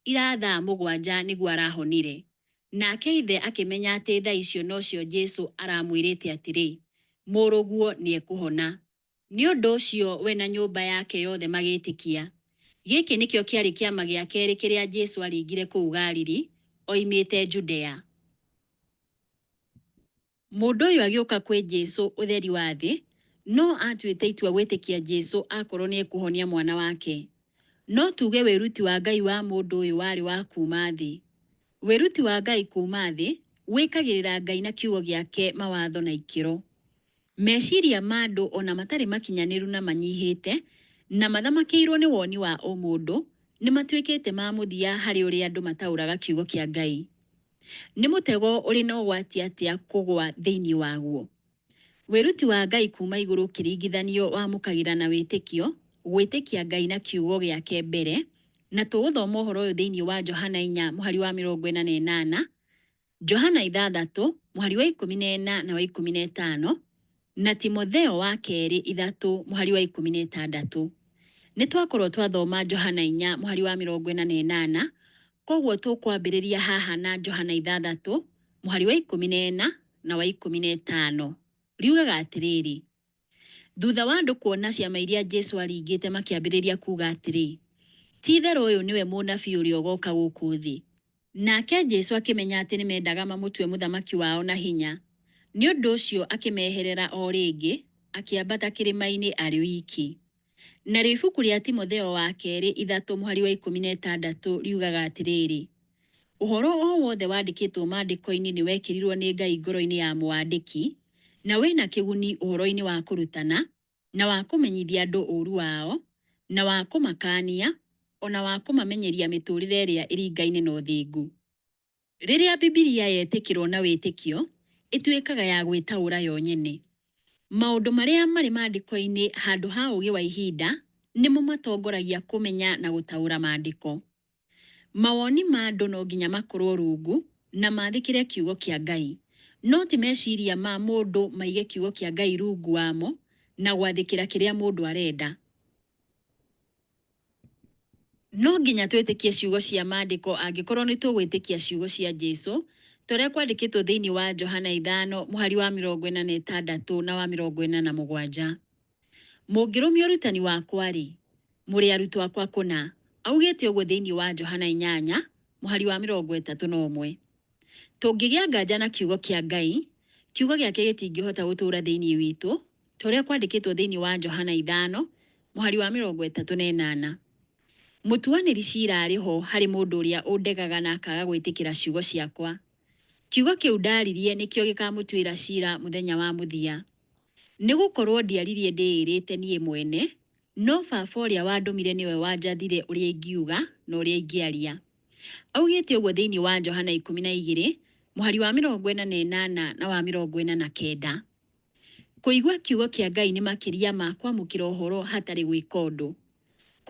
Ira thaa 7 nĩguo arahonire. Nake ithe akĩmenya atĩ thaa icio nocio Jesu aramwĩrĩte atĩrĩ, Mũrũguo nĩ ekũhona. Nĩ ũndũ ũcio we na nyũmba yake yothe magĩtĩkia. Gĩkĩ nĩkĩo kĩarĩ kĩama gĩa kerĩ kĩrĩa Jesu aaringire kũu Galili, oimĩte Judea. Mũndũ ũyũ agĩũka kwĩ Jesu ũtheri wa thĩ, no atuĩte itua gwĩtĩkia Jesu akorwo nĩ ekũhonia mwana wake. No tuuge wĩruti wa Ngai wa mũndũ ũyũ warĩ wa kuuma thĩ. Wĩruti wa Ngai kuuma thĩ wĩkagĩrĩra Ngai na kiugo gĩake mawatho na ikĩro. Meciria ma andũ o na matarĩ makinyanĩru na manyihĩte, na mathamakĩirwo nĩ woni wa ũmũndũ, nĩ matuĩkĩte ma mũthia harĩ ũrĩa andũ mataũraga kiugo kĩa Ngai. Nĩ mũtego ũrĩ na ũgwati atĩa kũgwa thĩinĩ waguo! Wĩruti wa Ngai kuuma igũrũ ũkĩringithanio wamũkagĩra na wĩtĩkio, gwĩtĩkia Ngai na kiugo gĩake mbere, na tũgũthoma ũhoro ũyũ thĩinĩ wa Johana inya mũhari wa 48, Johana ithathatũ mũhari wa 14 na wa 15, na Timotheo wa kerĩ ithatũ mũhari wa 16. Nĩ twakorwo twathoma Johana inya mũhari wa 48, koguo tũkwambĩrĩria haha na Johana ithathatũ mũhari wa 14 na wa 15. Riugaga atĩrĩrĩ, Thutha wa andũ kuona ciama iria Jesu aaringĩte makĩambĩrĩria kuuga atĩrĩ, Ti-itherũ ũyũ nĩwe mũnabii ũrĩa ũgooka gũkũ thĩ. Nake Jesu akĩmenya atĩ nĩmendaga mamũtue mũthamaki wao na hinya, nĩ ũndũ ũcio akĩmeherera o rĩngĩ, akĩambata kĩrĩma-inĩ arĩ wiki. Narĩo ibuku rĩa Timotheo wa kerĩ ithatũ mũhari wa 16 riugaga atĩrĩrĩ, Ũhoro o wothe wandĩkĩtwo Maandĩko-inĩ nĩwekĩrirũo nĩ Ngai ngoro-inĩ ya mũwandĩki, na wĩ na kĩguni ũhoro-inĩ wa kũrutana, na wa kũmenyithia andũ ũũru wao, na wa kũmakaania, o na wa kũmamenyeria mĩtũũrĩre ĩrĩa ĩringaine na ũthingu. Rĩrĩa Bibilia yetĩkĩrũo na wĩtĩkio, ĩtuĩkaga ya gwĩtaũra yo nyene. Maũndũ marĩa marĩ Maandĩko-inĩ handũ ha ũũgĩ wa ihinda nĩmo matongoragia kũmenya na gũtaũra Maandĩko. Mawoni ma andũ no nginya makorũo rungu na maathĩkĩre Kiugo kĩa Ngai, no ti meciria ma mũndũ maige Kiugo kĩa Ngai rungu wamo na gwathĩkĩra kĩrĩa mũndũ arenda. No nginya twĩtĩkie ciugo cia Maandĩko angĩkorũo nĩ tũgwĩtĩkia ciugo cia Jesu, ta ũrĩa kwandĩkĩtwo thĩinĩ wa Johana ithano mũhari wa 46 na wa 47. Mũngĩrũmia ũrutani wakwa-rĩ, mũrĩ arutwo akwa kũna, augĩte ũguo thĩinĩ wa Johana inyanya mũhari wa 31. Tũngĩgĩa nganja na kiugo kĩa Ngai, kiugo gĩake gĩtingĩhota gũtũũra thĩinĩ witũ, ta ũrĩa kwandĩkĩtwo thĩinĩ wa Johana ithano mũhari wa 38. Mũtuanĩri ciira arĩ ho harĩ mũndũ ũrĩa ũndegaga na akaaga gwĩtĩkĩra ciugo ciakwa. Kiugo kĩu ndaaririe nĩkĩo gĩkaamũtuĩra ciira mũthenya wa mũthia. Nĩ gũkorũo ndiaririe ndĩĩrĩte niĩ mwene, no Baba ũrĩa wandũmire nĩwe wanjathire ũrĩa ingiuga na ũrĩa ingĩaria. Augĩte ũguo thĩinĩ wa Johana 12, mũhari wa 48 na wa 49. Kũigua kiugo kĩa Ngai nĩ makĩria ma kwamũkĩra ũhoro hatarĩ gwĩka ũndũ.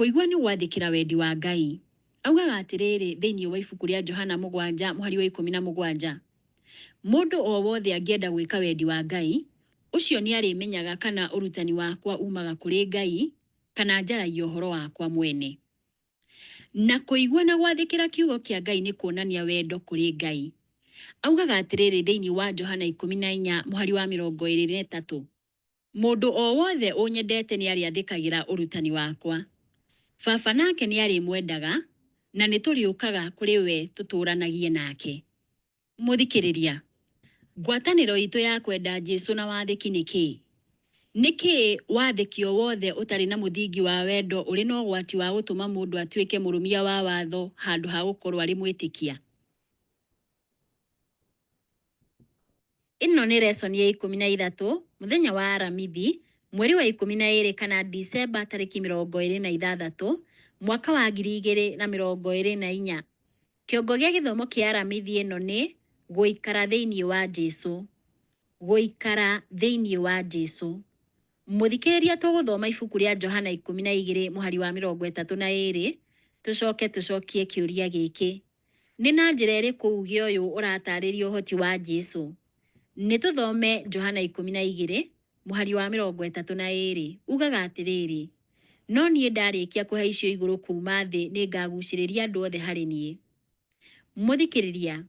Kũigua nĩ gwathĩkĩra wendi wa Ngai. Augaga atĩrĩrĩ thĩinĩ wa ibuku rĩa Johana mũgwanja mũhari wa 17, Mũndũ o wothe angĩenda gwĩka wendi wa Ngai, ũcio nĩarĩmenyaga kana ũrutani wakwa uumaga kũrĩ Ngai, kana njaragia ũhoro wakwa mwene. Na kũigua na gwathĩkĩra kiugo kĩa Ngai nĩ kuonania wendo kũrĩ Ngai. Augaga atĩrĩrĩ thĩinĩ wa Johana 14 mũhari wa 23, Mũndũ o wothe ũnyendete nĩarĩathĩkagĩra ũrutani wakwa. Baba nake nĩarĩmwendaga, na nĩtũrĩũkaga kũrĩ we tũtũũranagie nake. Mũthikĩrĩria, Ngwatanĩro itũ ya kwenda Jesu na wathĩki nĩ kĩĩ? Nĩkĩ wathĩki o wothe ũtarĩ na mũthingi wa wendo ũrĩ na ũgwati wa gũtũma mũndũ atuĩke mũrũmia wa watho handũ ha gũkorũo arĩ mwĩtĩkia? Ĩno nĩ lesson ya 13, mũthenya wa Aramithi, mweri wa 12 kana Dicemba tarĩki 26, mwaka wa 2024. Kĩongo gĩa gĩthomo kĩa Aramithi ĩno nĩ Gũikara thĩinĩ wa Jesu. Gũikara thĩinĩ wa Jesu. Mũthikĩrĩria tũgũthoma ibuku rĩa Johana 12 mũhari wa 32 tũcoke tũcokie kĩũria gĩkĩ. Nĩ na njĩra ĩrĩkũ uuge ũyũ ũratarĩria ũhoti wa Jesu? Nĩ tũthome Johana 12 mũhari wa 32. Ugaga atĩrĩrĩ, No niĩ ndarĩkia kũhaicio igũrũ kuuma thĩ nĩngagucĩrĩria andũ othe harĩ niĩ. Mũthikĩrĩria,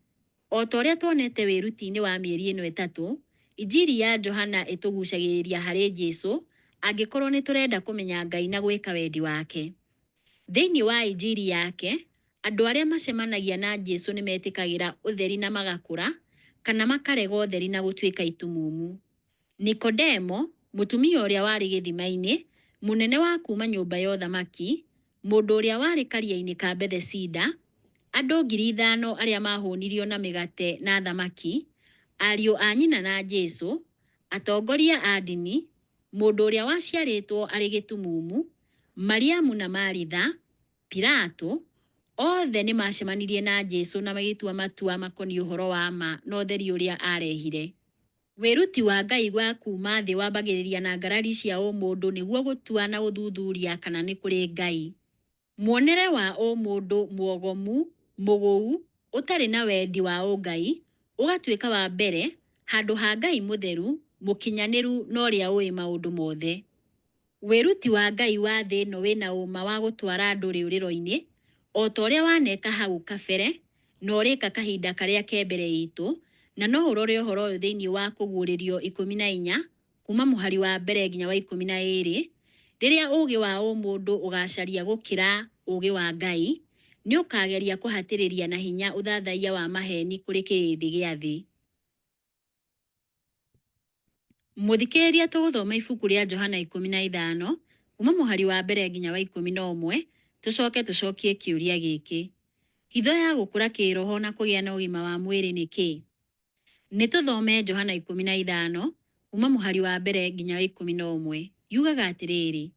o ta ũrĩa tuonete wĩruti-inĩ wa mĩeri ĩno ĩtatũ, Injiri ya Johana ĩtũgucagĩrĩria harĩ Jesu angĩkorũo nĩ tũrenda kũmenya Ngai na gwĩka wendi wake. Thĩinĩ wa Injiri yake, andũ arĩa macemanagia na Jesu nĩ metĩkagĩra ũtheri na magakũra, kana makarega ũtheri na gũtuĩka itumumu. Nikodemo, mũtumia ũrĩa warĩ gĩthima-inĩ, mũnene wa kuuma nyũmba ya ũthamaki, mũndũ ũrĩa warĩ karia-inĩ ka Bethesida, andũ 5,000 arĩa maahũnirio na mĩgate na thamaki, ariũ a nyina na Jesu, atongoria a ndini, mũndũ ũrĩa waciarĩtwo arĩ gĩtumumu, Mariamu na Maritha, Pilato, othe nĩ maacemanirie na Jesu na magĩtua matua makoniĩ ũhoro wa ma na ũtheri ũrĩa aarehire. Wĩruti wa Ngai wa kuuma thĩ wambagĩrĩria na ngarari cia ũmũndũ nĩguo gũtua na gũthuthuria kana nĩ kũrĩ Ngai. Muonere wa ũmũndũ muogomu, mũgũu, ũtarĩ na wendi wa ũngai, ũgatuĩka wa mbere, handũ ha Ngai mũtheru, mũkinyanĩru na ũrĩa ũĩ maũndũ mothe. Wĩruti wa Ngai wa thĩ ĩno wĩna ũma wa gũtwara andũ rĩũrĩro-inĩ, o ta ũrĩa waneka hau kabere, na ũrĩka kahinda karĩa ke mbere itũ, na no ũrore ũhoro ũyũ thĩinĩ wa Kũguũrĩrio 14, kuuma mũhari wa mbere nginya wa 12, Rĩrĩa ũũgĩ wa ũmũndũ ũgaacaria gũkĩra ũũgĩ wa Ngai, nĩ ũkaageria kũhatĩrĩria na hinya ũthathaiya wa maheeni kũrĩ kĩrĩndĩ gĩa thĩ. Mũthikĩrĩria tũgũthoma ibuku rĩa Johana 15, kuuma mũhari wa mbere nginya wa 11, tũcoke tũcokie kĩũria gĩkĩ. Hitho ya gũkũra kĩĩroho na kũgĩa na ũgima wa mwĩrĩ nĩ kĩĩ? Nĩ tũthome Johana 15, kuuma mũhari wa mbere nginya wa 11. Yugaga atĩrĩrĩ,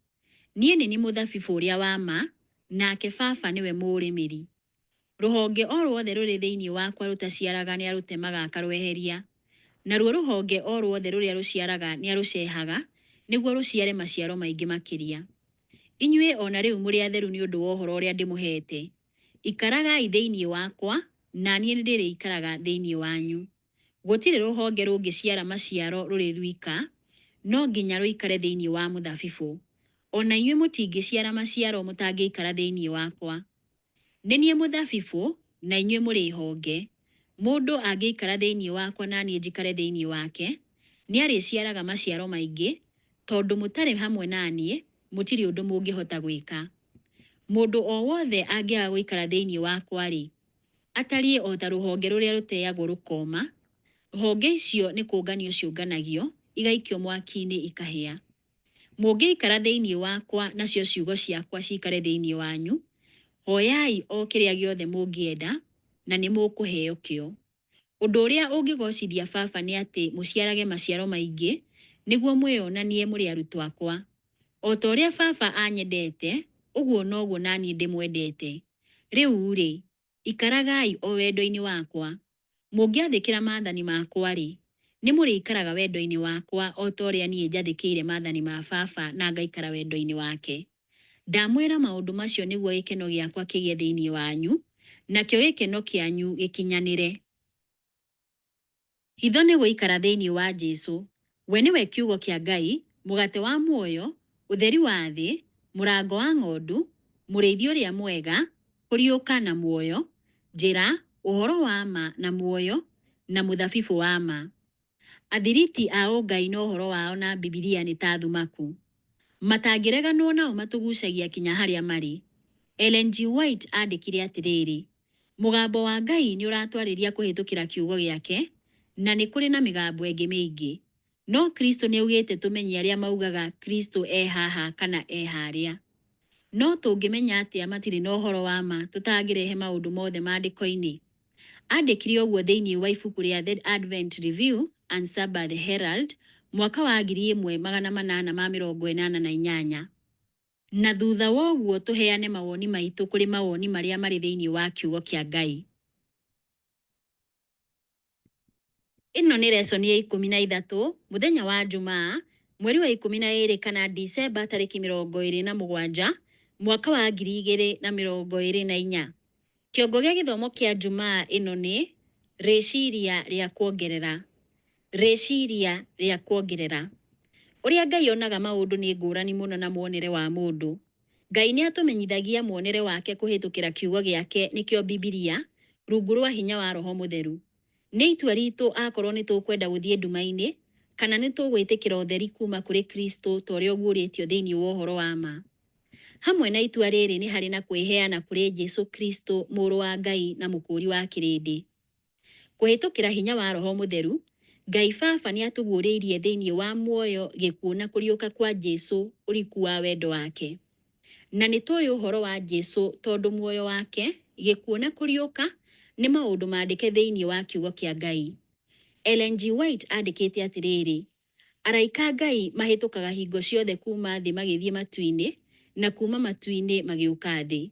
Niĩ nĩ niĩ mũthabibũ ũrĩa wa ma, nake Baba nĩwe mũũrĩmĩri. Rũhonge o ruothe rũrĩ thĩinĩ wakwa rũtaciaraga nĩarũtemaga akarweheria, naruo rũhonge o ruothe rũrĩa rũciaraga nĩarũcehaga, nĩguo rũciare maciaro maingĩ makĩria. Inyuĩ o na rĩu mũrĩ atheru nĩ ũndũ wa ũhoro ũrĩa ndĩmũheete. Ikaragai thĩinĩ wakwa, na niĩ nĩndĩrĩikaraga thĩinĩ wanyu. Gũtirĩ rũhonge rũngĩciara maciaro rũrĩ rwika, no nginya rũikare thĩinĩ wa mũthabibũ. O na inyuĩ mũtingĩciara maciaro mũtangĩikara thĩinĩ wakwa. Nĩ niĩ mũthabibũ, na inyuĩ mũrĩ honge. Mũndũ angĩikara thĩinĩ wakwa na niĩ njikare thĩinĩ wake, nĩarĩciaraga maciaro maingĩ, tondũ mũtarĩ hamwe na niĩ, mũtirĩ ũndũ mũngĩhota gwĩka. Mũndũ o wothe angĩaga gũikara thĩinĩ wakwa-rĩ, atariĩ o ta rũhonge rũrĩa rũteagwo rũkooma, honge icio nĩ kũnganio ciũnganagio, igaikio mwaki-inĩ ikahĩa. Mũngĩikara thĩinĩ wakwa nacio ciugo ciakwa ciikare thĩinĩ wanyu, hoyai o kĩrĩa gĩothe mũngĩenda, na nĩmũkũheo kĩo. Ũndũ ũrĩa ũngĩgoocithia Baba nĩ atĩ mũciarage maciaro maingĩ, nĩguo mwĩonanie mũrĩ arutwo akwa. O ta ũrĩa Baba anyendete, ũguo noguo na niĩ ndĩmwendete. Rĩu-rĩ, ikaragai o wendo-inĩ wakwa. Mũngĩathĩkĩra maathani makwa-rĩ, nĩmũrĩikaraga wendo-inĩ wakwa o ta ũrĩa niĩ njathĩkĩire maathani ma Baba na ngaikara wendo-inĩ wake. Ndamwĩra maũndũ macio nĩguo gĩkeno gĩakwa kĩgĩe thĩinĩ wanyu, nakĩo gĩkeno kĩanyu gĩkinyanĩre. Hitho nĩ gũikara thĩinĩ wa Jesu. We nĩwe Kiugo kĩa Ngai, mũgate wa muoyo, ũtheri wa thĩ, mũrango wa ng'ondu, mũrĩithi ũrĩa mwega, kũriũka na muoyo, njĩra, ũhoro wa ma na muoyo, na mũthabibũ wa ma. Athiriti a ũngai na ũhoro wao na Bibilia nĩ ta thumaku. Matangĩreganwo nao matũgucagia kinya harĩa marĩ. Ellen G. White aandĩkire atĩrĩrĩ, Mũgambo wa Ngai nĩũratwarĩria kũhĩtũkĩra kiugo gĩake, Na nĩ kũrĩ na mĩgambo ĩngĩ mĩingĩ. No Kristo nĩ augĩte tũmenye arĩa maugaga Kristo e haha kana e harĩa. No tũngĩmenya atĩa matirĩ na ũhoro wa ma tũtangĩrehe maũndũ mothe maandĩko-inĩ? Andĩkire ũguo thĩinĩ wa ibuku rĩa The Advent Review and Sabbath Herald mwaka wa 1888. Na thutha wa ũguo tũheane mawoni maitũ kũrĩ mawoni marĩa marĩ thĩinĩ wa Kiugo kĩa Ngai. Ĩno nĩ lesson ya 13, mũthenya wa Njumaa, mweri wa 12 kana Dicemba tarĩki 27, mwaka wa 2024. Kĩongo gĩa gĩthomo kĩa Njumaa ĩno nĩ Rĩciria rĩa kuongerera. Rĩciria rĩa kuongerera. Ũrĩa Ngai onaga maũndũ nĩ ngũrani mũno na muonere wa mũndũ. Ngai nĩ atũmenyithagia muonere wake kũhĩtũkĩra kiugo gĩake nĩkĩo Bibilia, rungu rwa hinya wa Roho Mũtheru. Nĩ itua ritũ akorwo nĩ tũkwenda gũthiĩ nduma-inĩ kana nĩ tũgwĩtĩkĩra ũtheri kuma kũrĩ Kristo ta ũrĩa ũguũrĩtio thĩinĩ wa ũhoro wa ma. Hamwe na itua rĩrĩ nĩ harĩ na kwĩheana kũrĩ Jesu Kristo Mũrũ wa Ngai na Mũkũũri wa kĩrĩndĩ. Kũhĩtũkĩra hinya wa Roho Mũtheru, Ngai Baba nĩ atũguũrĩirie thĩinĩ wa muoyo, gĩkuũ na kũriũka kwa Jesu ũriku wa wendo wake. Na nĩ tũĩ ũhoro wa Jesu tondũ muoyo wake, gĩkuũ na kũriũka nĩ maũndũ mandĩke thĩinĩ wa kiugo kĩa Ngai. Ellen G. White andĩkĩte atĩrĩrĩ, Araika a Ngai mahĩtũkaga hingo ciothe kuuma thĩ magĩthiĩ matu-inĩ na kuuma matu-inĩ magĩũka thĩ.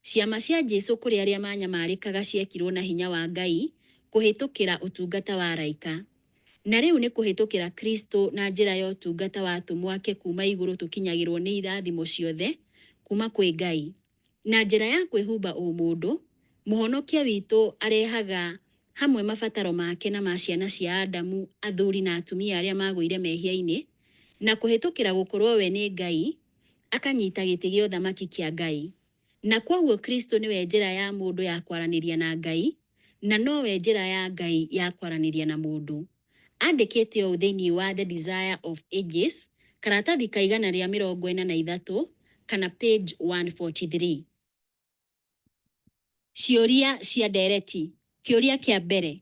Ciama cia Jesu kũrĩ arĩa manyamarĩkaga ciekirwo na hinya wa Ngai kũhĩtũkĩra ũtungata wa araika. Na rĩu nĩ kũhĩtũkĩra Kristo na njĩra ya ũtungata wa atũmwo ake kuuma igũrũ tũkinyagĩrwo nĩ irathimo ciothe kuuma kwĩ Ngai. Na njĩra ya kwĩhumba ũmũndũ, Mũhonokia witũ arehaga hamwe mabataro make na ma ciana cia Adamu, athuri na atumia arĩa magũire mehia-inĩ, na kũhĩtũkĩra gũkorwo we nĩ Ngai, akanyita gĩtĩ gĩa ũthamaki kĩa Ngai. Na kwoguo Kristo nĩwe njĩra ya mũndũ ya kwaranĩria na Ngai, na nowe njĩra ya Ngai ya kwaranĩria na mũndũ. Andĩkĩte ũũ thĩinĩ wa The Desire of Ages, karatathi ka 143 kana page 143. Ciũria cia ndereti Kĩũria kĩa mbere,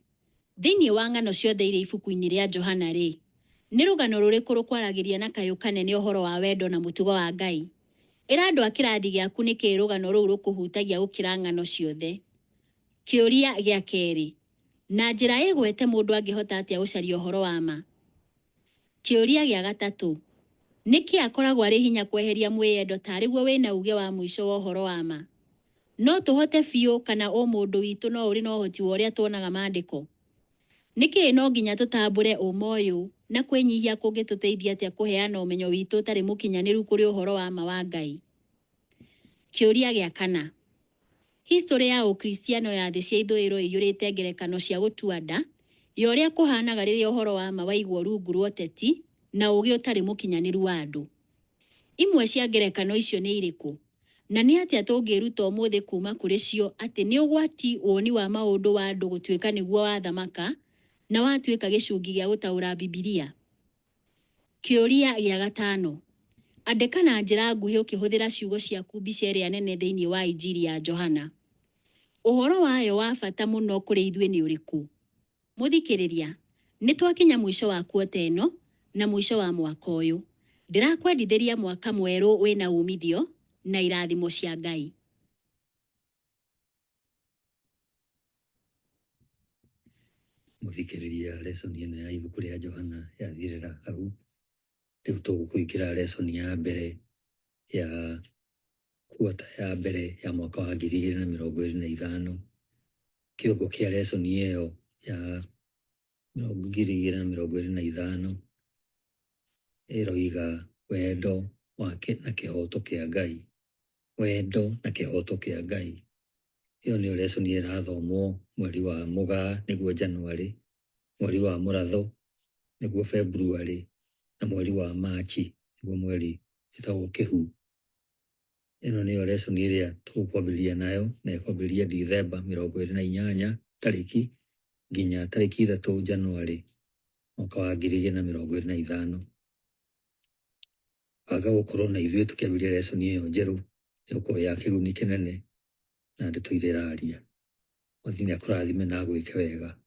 Thĩinĩ wa ng'ano ciothe irĩ ibuku-inĩ rĩa Johana-rĩ, nĩ rũgano rũrĩkũ rũkwaragĩria na kayũ kanene ũhoro wa wendo na mũtugo wa Ngai? Ĩra andũ a kĩrathi gĩaku nĩkĩ rũgano rũu rũkũhutagia gũkĩra ng'ano ciothe. Kĩũria gĩa kerĩ, Na njĩra ĩgwete mũndũ angĩhota atĩa gũcaria ũhoro wa ma? Kĩũria gĩa gatatũ, Nĩkĩ akoragwo arĩ hinya kweheria mwĩyendo ta arĩ guo wĩna uge wa mũico wa ũhoro wa ma? No tũhote biũ kana ũmũndũ witũ no ũrĩ na ũhoti wa ũrĩa tuonaga Maandĩko? Nĩkĩ no nginya tũtambũre ũma ũyũ na kwĩnyihia kũngĩtũteithia atĩa kũheana ũmenyo witũ ũtarĩ mũkinyanĩru kũrĩ ũhoro wa ma wa Ngai? Kĩũria gĩa kana, Historĩ ya Ũkristiano ya thĩ cia ithũĩro ĩiyũrĩte ngerekano cia gũtua nda ya ũrĩa kũhaanaga rĩrĩa ũhoro wa ma waigwo rungu rwa ũteti na ũũgĩ ũtarĩ mũkinyanĩru wa andũ. Imwe cia ngerekano icio nĩ irĩkũ? Na nĩ atĩa tũngĩĩruta ũmũthĩ kuuma kũrĩ cio atĩ nĩ ũgwati woni wa maũndũ wa andũ gũtuĩka nĩguo wathamaka na watuĩka gĩcungi gĩa gũtaũra Bibilia? Kĩũria gĩa gatano, Andĩka na njĩra nguhĩ ũkĩhũthĩra ciugo ciaku mbica ĩrĩa nene thĩinĩ wa Injiri ya Johana. Ũhoro wayo wa bata mũno kũrĩ ithuĩ nĩ ũrĩkũ? Mũthikĩrĩria, nĩ twakinya mũico wa kuota ĩno na mũico wa mwaka ũyũ. Ndĩrakwendithĩria mwaka mwerũ wĩna umithio na irathimo cia Ngai. Mũthikĩrĩria, lesson ĩno ya ibuku rĩa Johana yathirĩra hau. Rĩu tũgũkũingĩra lesson ya mbere ya quarter ya mbere ya mwaka wa 2025. Kĩongo kĩa lesson ĩyo ya 2025 ĩroiga wendo wake na kĩhoto kĩa Ngai. Wendo na kĩhoto kĩa Ngai. Ĩyo nĩyo lesson ĩrathomwo mweri wa Mũgaa nĩguo January, mweri wa Mũratho nĩguo February, na mweri wa Machi nĩguo mweri wĩtagwo Kĩhu. Ĩno nĩyo lesson ĩrĩa tũkwambĩrĩria nayo na ĩkwambĩrĩria Dithemba 28 tarĩki nginya tarĩki 3 January mwaka wa 2025. Banga gũkorwo na ithuĩ tũkĩambĩrĩria lesson ĩyo njerũ ĩgũkorwo ya kĩguni kĩnene na ndeto iria ĩraria. Mwathani akũrathime na agwĩke wega.